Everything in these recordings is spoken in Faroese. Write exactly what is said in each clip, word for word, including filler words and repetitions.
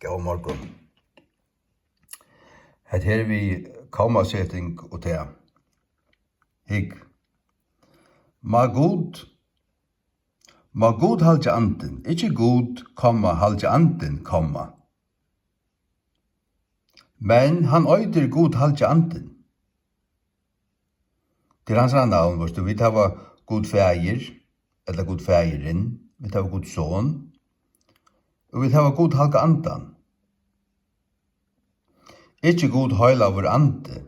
Góðan morgun. Hetta her við kommaseting og tað. Hygg. Má Gud, má Gud halgi andin, ikki Gud, komma, halgi andin, komma. Men hann eitur Gud halgi andin. Til hansara navn, veitst tú, vit hava Gud Faðir, ella Gud Faðirin, vit hava Gud Son, og vit hava Gud Halga Andan. Ikki Gud Heilagur Andi.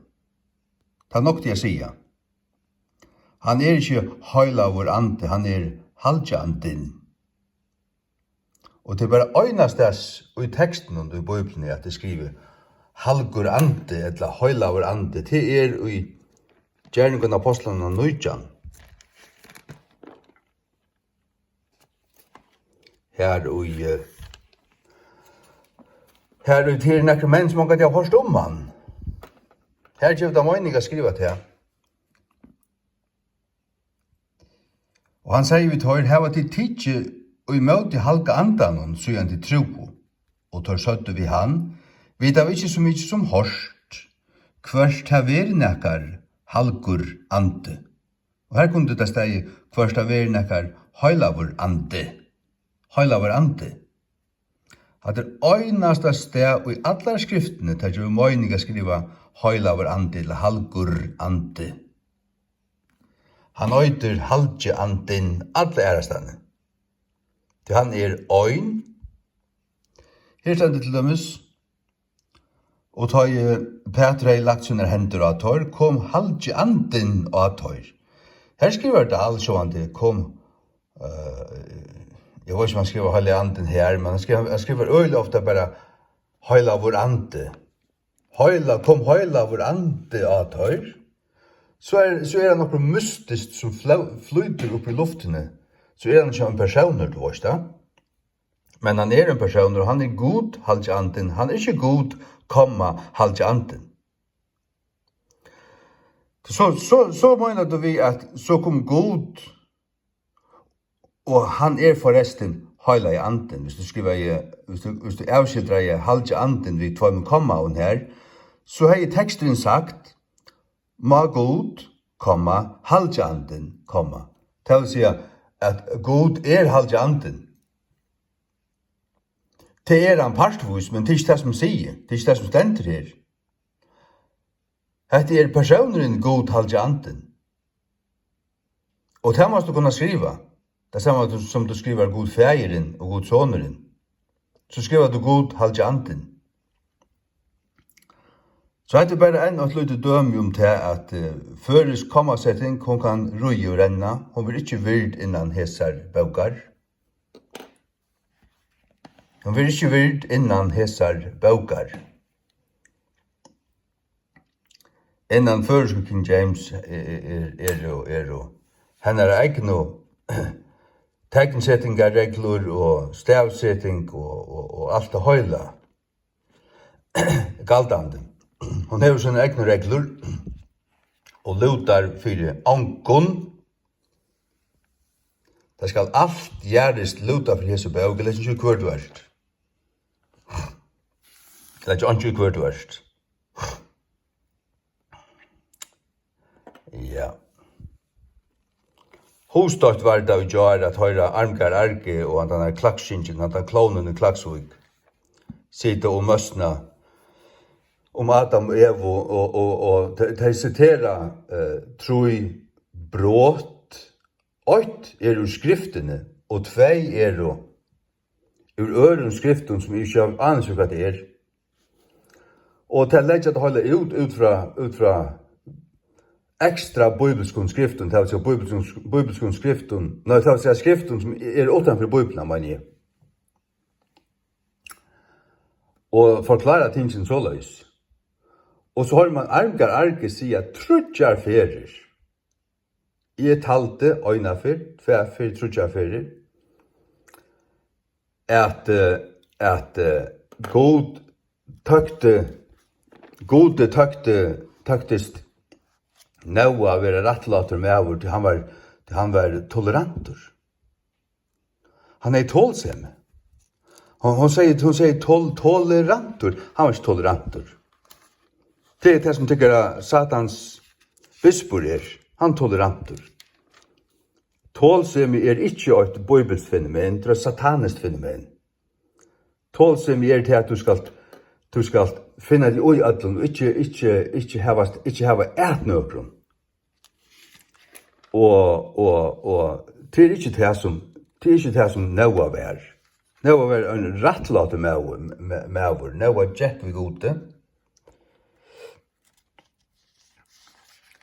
Tað nokti at siga. Hann er ikki Heilagur Andi, hann er Halgi Andin. Og tað er bara einastaðis í tekstinum í Bíbliuni, at tað er skrivað Halgur Andi ella Heilagur Andi. Tað er í Gerningarnar Ápostlarna nítjan. Her í, eh, her í, tað eru nakrir menn, sum ongantíð hava hoyrt um hann. Her gevur tað meining at skriva tað. Og hann segði við teir: Hava tit tikið ímóti Halga Andanum, síðan tit trúðu? Og teir søgdu við hann: Vit hava ikki so mikið sum hoyrt, hvørt tað verið nakar Halgur Andi. Og her kundi tað staðið: Hvørt tað verið nakar Heilagur Andi. Heilagur Andi. Hatta er einasta stað í allari skriftini, tað gevur meining at skriva Heilagur Andi ella Halgur Andi. Hann eitur Halgi Andin alla aðrastaðni. Tí hann er ein. Her stendur til dømis: Og tá ið Pætur hevði lagt sínar hendur á teir, kom Halgi Andin á teir. Her skrivar Dahl sjálvandi, kom, eh, eg veit ikki, um hann skrivar Heilagi Andin her, men hann skrivar, hann skrivar øgiliga ofta bara Heilagur Andi. Heila-, kom Heilagur Andi á teir. So er, so er hann okkurt mystiskt, sum fló-, flýtur upp í luftini. So er hann ikki ein persónur, tú veitst tað. Men hann er ein persónur, og hann er Gud, Halgi Andin. Hann er ikki Gud, komma, Halgi Andin. So, so, so meinar tú við, at so kom Gud, og hann er forrestin Heilagi Andin. Viss tú skrivar, viss tú, viss tú avskiltrar Halgi Andin við tveimum kommaum her, so hevði teksturin sagt, má Gud, komma, Halgi Andin, komma. Tað vil siga, at Gud er Halgi Andin. Tað er hann partvís, men tað er ikki tað, sum sigur. Tað er ikki tað, sum stendur her. Hetta er persónurin Gud, Halgi Andin. Og tað mást tú kunna skriva. Tað sama, tú, sum tú skrivar Gud Faðirin og Gud Sonurin. So skrivar tú Gud, Halgi Andin. So hetta er bara enn eitt lítið dømi um tað, at, eh, føroysk kommaseting, hon kann ríða og renna, hon verður ikki vird innan hesar bókar. Hon verður ikki vird innan hesar bókar. Innan føroysku King James er, er, eru, eru hennara egnu teknsetingarreglur og stavseting og, og, og alt tað heila galdandi. Hon hevur sínar egnu reglur og lútar fyri ongum. Tað skal alt jarðist lúta fyri hesi bók, eg leggi ikki í, hvør tú ert. Eg leggi einki í, hvør tú ert. Ja. Hugstøtt var tað í gjár at hoyra Armgar Arge og handan har klaksingin, handan klovnin í Klaksvík, sita og møsna um Adam og Evu og, og, og tey, tey sitera, eh, trý brot. Eitt er úr skriftini, og tvey eru úr øðrum skriftum, sum eg ikki havi ánilsi um, hvat tað er. Og tey leggja tað heila út, út frá, út frá ekstra bíbilskum skriftum, tað vil siga bíbilskum, bíbilskum skriftum, nei, tað vil siga skriftum, sum eru uttan fyri Bíbliuna, meini eg. Og forklára tingini soleiðis. Og so hoyrir mann Armgar Arge siga tríggjar ferðir, eg taldi eina ferð, tvær ferðir, tríggjar ferðir, at, eh, at, eh, Gud tókti, Gudi tókti, tóktist Nóa at vera rættlátur maður, tí hann var, tí hann var tolerantur. Hann hevði tolsemi. Hon, hon segði, hon segði tol-, tolerantur. Hann var ikki tolerantur. Tað er tað, sum tykkara Satans bispur er. Hann tolerantur. Tolsemi er ikki eitt bíbilskt fenomen, tað er eitt sataniskt fenomen. Tolsemi er tað, at tú skalt, tú skalt finna teg í øllum og ikki, ikki, ikki hava, ikki hava at nøkrum. Og, og, og tað er ikki tað, sum, tað er ikki tað, sum Nóa var. Nóa var ein rættlátur maður, ma-, maður. Nóa gekk við Gudi.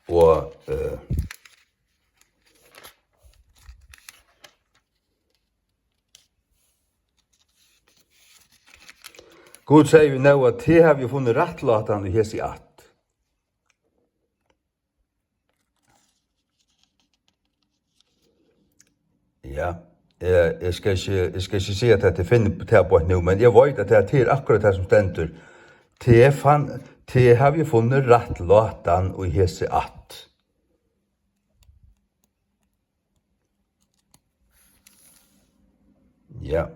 Og, eh, Gud segði við Nóa: "Teg havi eg funnið rættlátan í hesi ætt." Ja, eh, eg skal ikki, eg skal ikki siga, at eg finni tað beint nú, men eg veit, at tað er akkurát tað, sum stendur. Teg fann, teg havi eg funnið rættlátan í hesi ætt. Ja.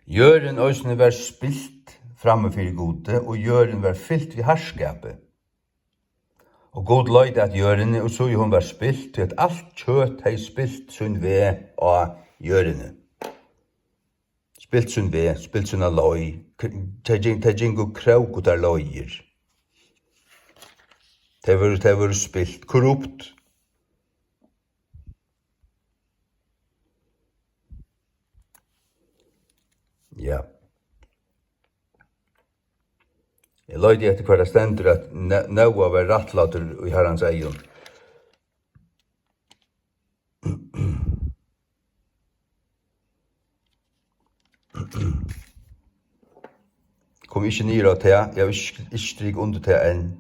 Jørðin eisini var spilt frammi fyri Gudi, og jørðin var fylt við harðskapi. Og Gud leit at jørðini, og so hon var spilt, tí at alt kjøt hevði spilt sín veg á jørðini. Spilt sín veg, spilt sína leið. K-, tey gin-, tey gingu krók út av leiðir. Tey vóru, tey vóru spilt, korrupt. Ja. Eg leiti eftir, hvar tað stendur, at N-, Nóa var rættlátur í Harrans eygum. Kom ikki niður á tað, eg havi ikki, ikki strikað undir tað enn.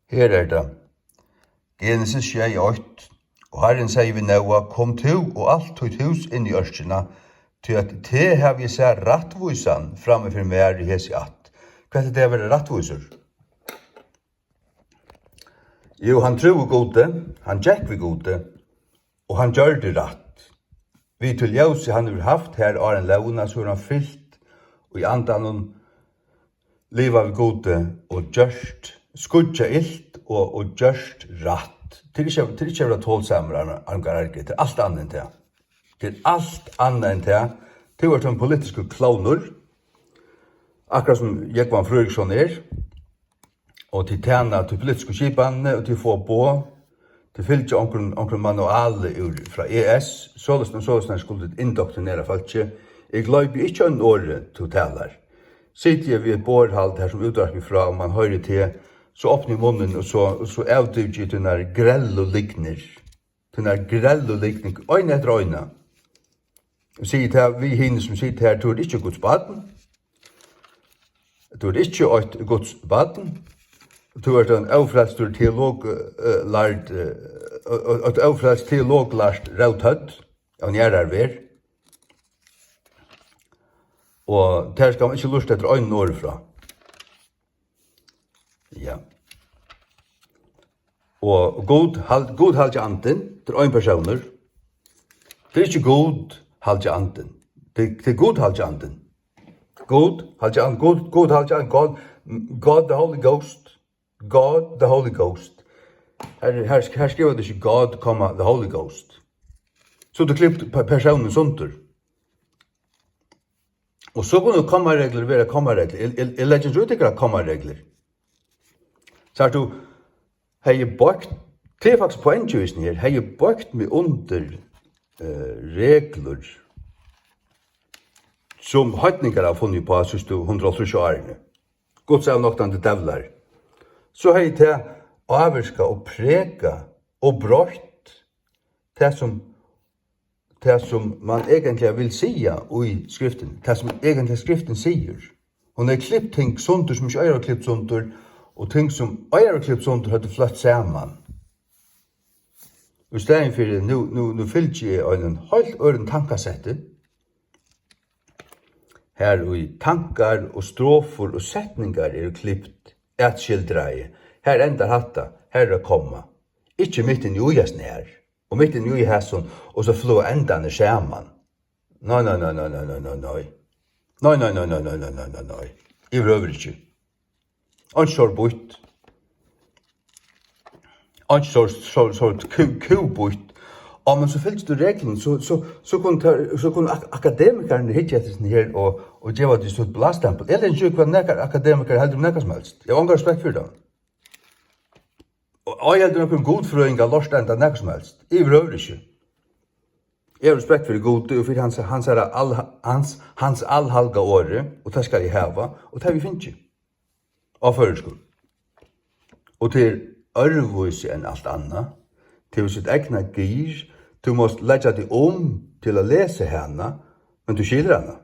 Her er tað. Genesis sjey eitt. Og Harrin segði við Nóa: "Kom tú og alt títt hús inn í ørkina, tí at teg havi eg sæð rættvísan frammi fyri mær í hesi ætt." Hvat er tað at vera rættvísur? Jú, hann trúði Gudi, hann gekk við Gudi, og hann gjørdi rætt. Við tí ljósi, hann hevur havt her áðrenn lógina, so er hann fylt í andanum, liva við Gudi og gjørt, skýggja ilt og, og gjørt rætt. Tað er ikki, tað er ikki at vera tolsamur, Arn-, Arngar Arge, tað er alt annað enn tað. Tað er alt annað enn tað. Tú ert ein politiskur klovnur, akkurát sum Jógvan Fríðriksson er. Og tit tæna tí politisku skipanini, og tit fáa boð, tit fylgja onkrum, onkrum manuali úr, frá E S, soleiðis og soleiðis skuldu tit indoktrinera fólkið. Eg gloypi ikki einum orði, tú talar. Siti eg við eitt borðhald har sum útvarpið frá, og mann hoyrir teg, so opni eg munnin, og so, og so avdúki eg tínar grellu lygnir. Tínar grellu lygnir, eina eftir eina. Og sigi tað við hini, sum sita her: Tú ert ikki Guds barn. Tú ert ikki eitt Guds barn. Tú ert ein ófrelstur teolog-, eh, lærd, eh, eitt ófrelst teologlært róthøvd av njarðarverð. Og tær skal man ikki lurta eftir einum orði frá. Ja. Og Gud, hald-, Gud haldi andin, tað er ein persónur. Tað er ikki Gud haldi andin. Tað, tað er Gud haldi andin. Gud haldi and-, Gud, Gud haldi and-, God, God the Holy Ghost. God the Holy Ghost. Her, her, her skrivar tað ikki God, komma, the Holy Ghost. So tú klipt pe-, persónin sundur. Og so kunnu kommareglur vera kommareglur. Eg, eg, eg leggi ikki út tykkara kommareglur. Sært tú, hevði eg boygt, tað er faktiskt poengið í hesum her, hevði eg boygt meg undir, eh, reglur, sum heidningar hava funnið upp á síðstu hundrað og hálvtrýss árini, Guds avnoktandi djevlar, so hevði tað ávirkað og pregað og broytt tað, sum, tað, sum mann eigentliga vil siga í skriftini, tað, sum eigentliga skriftin sigur. Hon hevur klipt ting sundur, sum ikki eiga at klipt sundur, og ting, sum eiga at klipt sundur, høvdu fløtt saman. Í staðin fyri, nú, nú, nú fylgi eg einum heilt øðrum tankasetti, har í tankar og strofur og setningar eru klipt, atskildraði. Har endar hatta, har er komma. Ikki mitt inni í hasum her, og mitt inni í hasum, og so fáa endarnir saman. Nei, nei, nei, nei, nei, nei, nei, nei. Nei, nei, nei, nei, nei, nei, nei, nei, nei. Yvirhøvur ikki. Einki so býtt. Einki so, so, so kú-, kúbýtt. Á, men so fylgir tú reglunum, so, so, so kunnu teir, so kunnu ak-, akademikararnir hyggja eftir hesum her og, og geva tí sítt blástempul. Eg leggi ikki í, hvat nakar akademikari heldur um nakað sum helst. Eg havi ongan respekt fyri teimum. Og ei heldur nøkrum gudfrøðingar lorta enda nakað sum helst. Yvirhøvur ikki. Eg havi respekt fyri Gudi og fyri hans, hansara al-, hans, hans alhalga orði, og tað skal eg hava, og tað havi eg fingið. Á føroyskum. Og tað er øðrvísi enn alt annað. Tað hevur sítt egna gir. Tú mást leggja teg um til at lesa hana, men tú skilur hana.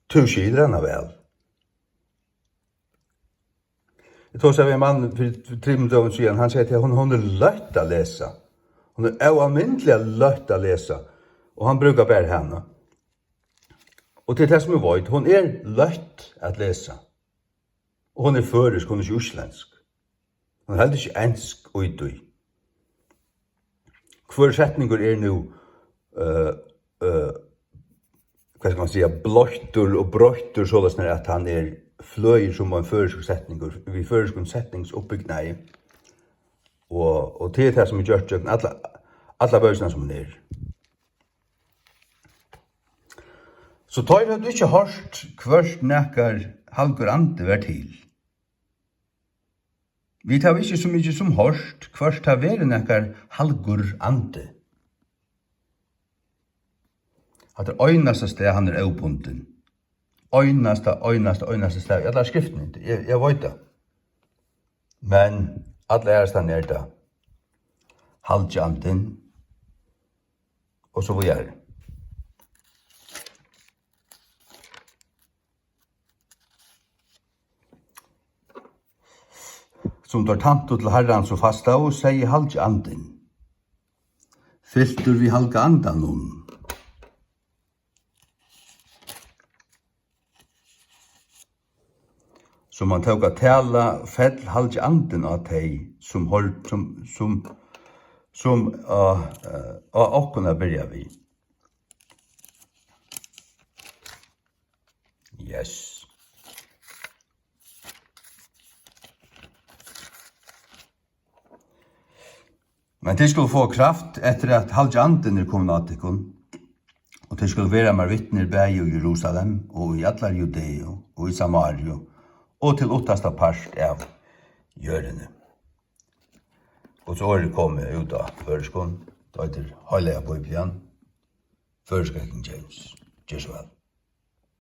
Tú skilur hana væl. Eg tosaði við ein mann fyri trimum døgum síðan. Hann segði, at hon, hon er løtt at lesa. Hon er óalmindiliga løtt at lesa. Og hann brúkar bara hana. Og tað er tað, sum eg veit. Hon er løtt at lesa. Og hon er føroysk, hon er ikki íslendsk. Hon er heldur ikki ensk í tí. Hvør setningur er nú, øh, øh, hvat skal man siga, bloyttur og broyttur, soleiðis at hann er, fløgir sum ein føroyskur setningur, við føroyskum setningsuppbygnaði. Og, og tað er tað, sum er gjørt gjøgnum alla, alla bókina, sum hon er. So teir høvdu ikki hoyrt, hvørt nakar halgur andi var til. Vit hava ikki so mikið sum hoyrt, hvørt tað verður nakar halgur andi. Hatta er einasta stað, hann er óbundin. Einasta, einasta, einasta stað í allari skriftini. Eg, eg veit tað. Men alla aðrastaðni er tað halgi andin. Og so víðari. Sum teir tæntu til Harran, so fastaðu, segði halgi andin, fyltur við halga andanum. Sum hann tók at tala, fell halgi andin á tey, sum hoyrd-, sum, sum, sum á, eh, á okkum at byrja við. Yes. Men tit skulu fáa kraft, eftir at halgi andin er komin á tykkum, og tit skulu vera mær vitnir bæði í Jerusalem og í allari Judeu og í Samariu og til uttasta part av jørðini. Guds orð er komið út á føroyskum. Tað eitur Heilaga Biblian, føroyska King James. Ger so væl.